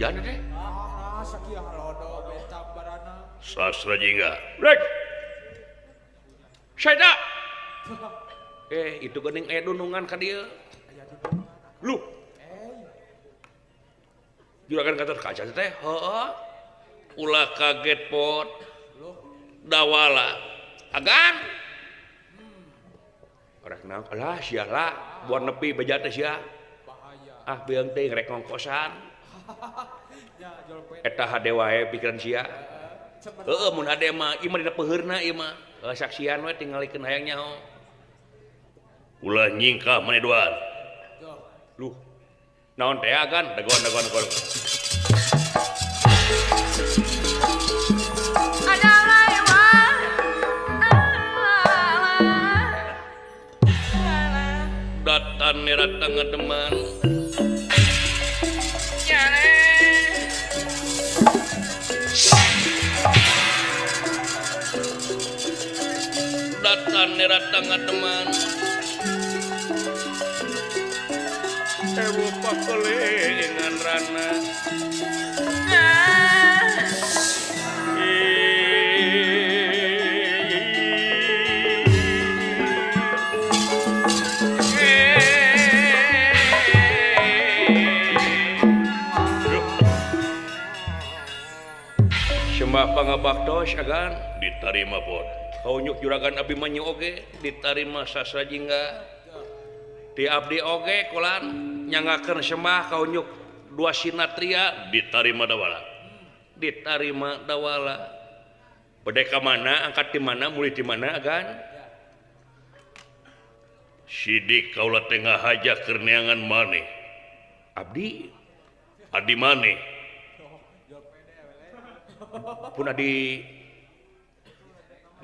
hujan teh. Ah, sakieu halodo becak barana. Sastra Jingga. Rek. Saida. Itu geuning aya dunungan ka dieu. Lu. Juragan Gatot Kaca teh, heeh. Ulah kaget pot. Dawala. Agan. Rek naon? Alah sia lah, buat nepi beja teh sia. Ah beung teh rek ngongkosan. Eta hade wae pikiran sia. Heeh, mun hade mah ieu mah dina peuheurna ieu mah. Saksian we tingalikeun hayang nyaho. Ulah nyingkah maneh duaan. Luh. Naon teh agan? Dagoan dagoan dagoan. Datan nerata ngademan. Datan nerata ngademan. Ewu pakelingan rana. Sembah pangabaktos agan ditarima pot. Kaunyuk juragan Abimanyu oge ditarima Sastra Jingga. Di abdi oge kulan nyangakeun sembah kaunyuk dua sinatria ditarima dawala. Ditarima dawala. Bade ka mana angkat di mana mulih di mana agan? Sidik kaula teh ngahaja keur neangan maneh. Abdi adi maneh. Pun adi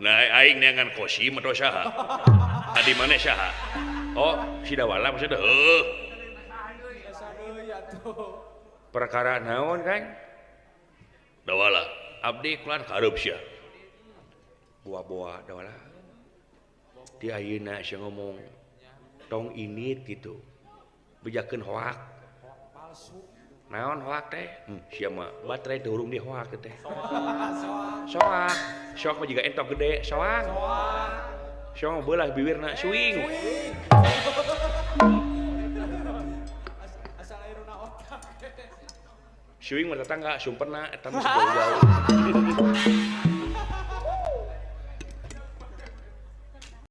nah aing neangan Kosim atau saha? Adi maneh saha? Oh, si Dawala maksudnya. Heuh. Perkara naon kan? Dawala, abdi kulan kareup sia. Boa-boa Dawala. Di ayeuna sia ngomong tong init gitu. Bejakeun hoak. Naon hoak teh? Sia mah baterai teu hurung di hoak teh. Soak. Soak mah jiga entok gede, soak. Soak mah beulah bibirna suing. Suing mah tetangga sumperna eta mah jauh-jauh.